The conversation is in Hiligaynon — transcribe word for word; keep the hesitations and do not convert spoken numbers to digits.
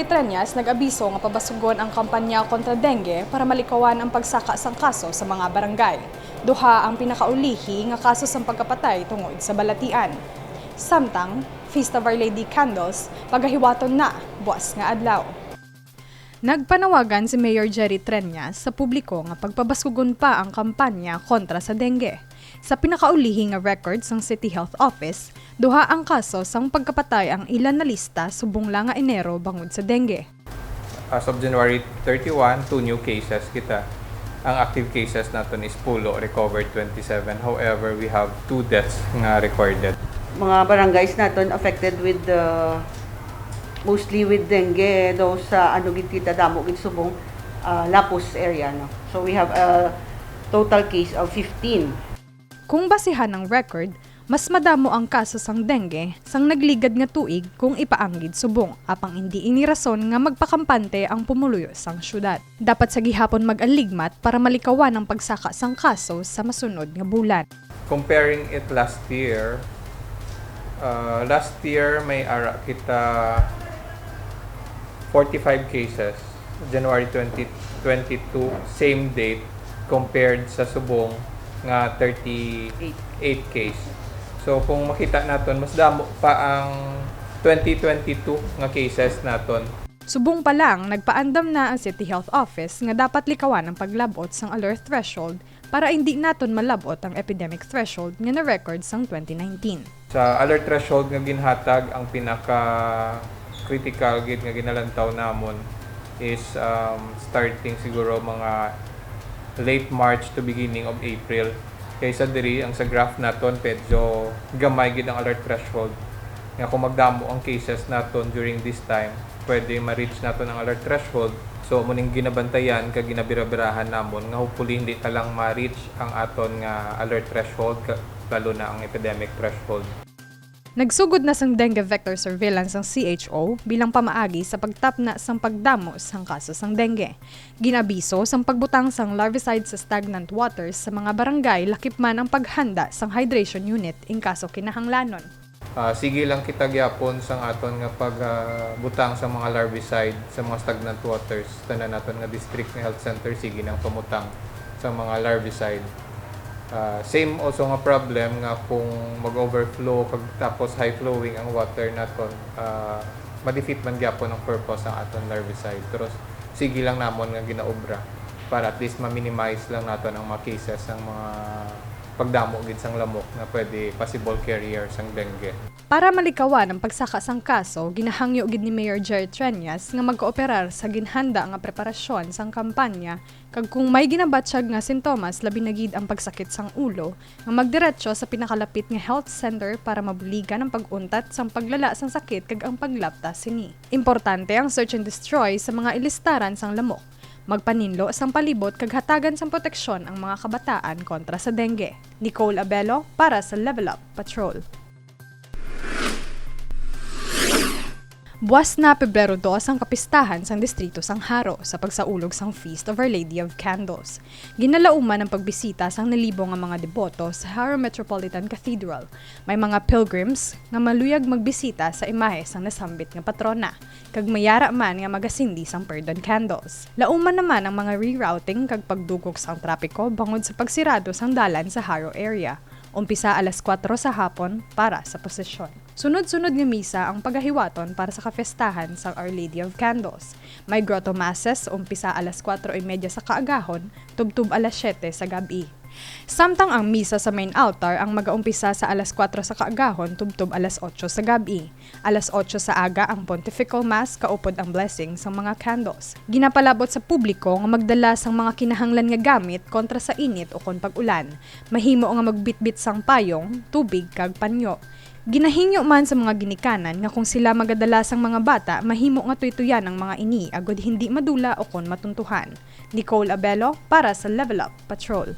Treñas nag-abiso nga pabasugon ang kampanya kontra dengue para malikawan ang pagsaka sang kaso sa mga barangay. Duha ang pinakaulihi nga kaso sang pagkapatay tungod sa balatian. Samtang, Feast of Our Lady Candles pagahiwaton na buas nga adlaw. Nagpanawagan si Mayor Jerry Treñas sa publiko nga pagpabasugon pa ang kampanya kontra sa dengue. Sa pinakaulihi nga record sang City Health Office, duha ang kaso sang pagkapatay ang ila nalista subong la nga Enero bangod sa dengue. As of January thirty-one, two new cases kita. Ang active cases naton is pulo, recovered twenty-seven. However, we have two deaths nga recorded. Mga barangays naton affected with the, mostly with dengue, though sa ano gid kita damo gid subong, ah, Lapus area, no. So we have a total case of fifteen. Kung basihan ang record, mas madamo ang kaso sang dengue sang nagligad nga tuig kung ipaanggid subong, apang indi ini rason nga magpakampante ang pumuluyo sang syudad. Dapat sa gihapon mag-aligmat para malikawan ang pagsaka sang kaso sa masunod nga bulan. Comparing it last year, uh, last year may ara kita forty-five cases, January twenty twenty-two, same date, compared sa subong nga thirty-eight case. So kung makita naton, mas damo pa ang twenty twenty-two nga cases naton. Subong pa lang, nagpaandam na ang City Health Office nga dapat likawan ang paglab-ot sang alert threshold para indi naton malab-ot ang epidemic threshold nga na-record sang twenty nineteen. Sa alert threshold nga ginhatag, ang pinaka-critical gid nga ginalantaw namon is, um, starting siguro mga late March to beginning of April. Kaysa diri, ang sa graph naton, medyo gamay gid ang alert threshold. Nga kung magdamo ang cases naton during this time, pwede ma-reach naton ang alert threshold. So, amo ning ginabantayan kag ginabirabirahan namon nga hopefully hindi ta lang ma-reach ang aton nga alert threshold, ka-, lalo na ang epidemic threshold. Nagsugod na sang dengue vector surveillance ang C H O bilang pamaagi sa pagtapna sang pagdamo sang kaso sang dengue. Gin-abiso sang pagbutang sang larvicide sa stagnant waters sa mga barangay, lakip man ang paghanda sang hydration unit in kaso kinahanglanon. Ah, sige lang kita gyapon sang aton nga pag, ah, butang sa mga larvicide sa mga stagnant waters. Tanan naton nga district nga health center, sige nang pamutang sa mga larvicide. Ah, same also nga problem nga kung mag-overflow kag tapos high flowing ang water naton, ah, ma-defeat man gyapon ang purpose sang aton larvicide. Pero sige lang namon nga ginaobra para at least ma-minimize lang naton ang mga cases sang mga pagdamo gid sang lamok nga pwede possible carrier sang dengue. Para malikawan ang pagsaka sang kaso, ginahangyo gid ni Mayor Jerry Treñas nga magkooperar sa ginhanda nga preparasyon sang kampanya, kag kung may ginabatyag nga sintomas, labi na gid ang pagsakit sang ulo, nga magdiretso sa pinakalapit nga health center para mabuligan ang pag-untat sang paglala sang sakit kag ang paglapta sini. Importante ang search and destroy sa mga ilistaran sang lamok, magpaninlo sang palibot kag hatagan sang proteksyon ang mga kabataan kontra sa dengue. Nicole Abelo para sa Level Up Patrol. Buas na Pebrero dos ang kapistahan sang distrito sang Jaro sa pagsaulog sang Feast of Our Lady of Candles. Ginalauman ang pagbisita sang nalibo nga mga deboto sa Jaro Metropolitan Cathedral. May mga pilgrims nga maluyag magbisita sa imahe sang nasambit nga patrona, kag may ara man nga magasindi sang perdon candles. Lauman naman ang mga rerouting kag pagdugok sang trapiko bangod sa pagsirado sang dalan sa Jaro area. Umpisa alas kuwatro sa hapon para sa prosesyon. Sunod-sunod nga misa ang pagahiwaton para sa kafestahan sang Our Lady of Candles. May grotto masses umpisa alas kuwatro y media sa kaagahon tubtob alas siyete sa gab-i. Samtang ang misa sa main altar ang magaumpisa sa alas kuwatro sa kaagahon tubtob alas otso sa gab-i. Alas otso sa aga ang pontifical mass kaupod ang blessing sang mga candles. Ginapalabot sa publiko nga magdala sang mga kinahanglan nga gamit kontra sa init ukon pag-ulan. Mahimo nga magbitbit sang payong, tubig, kag panyo. Ginahingyo man sa mga ginikanan nga kung sila magadala sang mga bata, mahimo nga tuytuyan ang mga ini agod hindi madula ukon matuntuhan. Nicole Abelo para sa Level Up Patrol.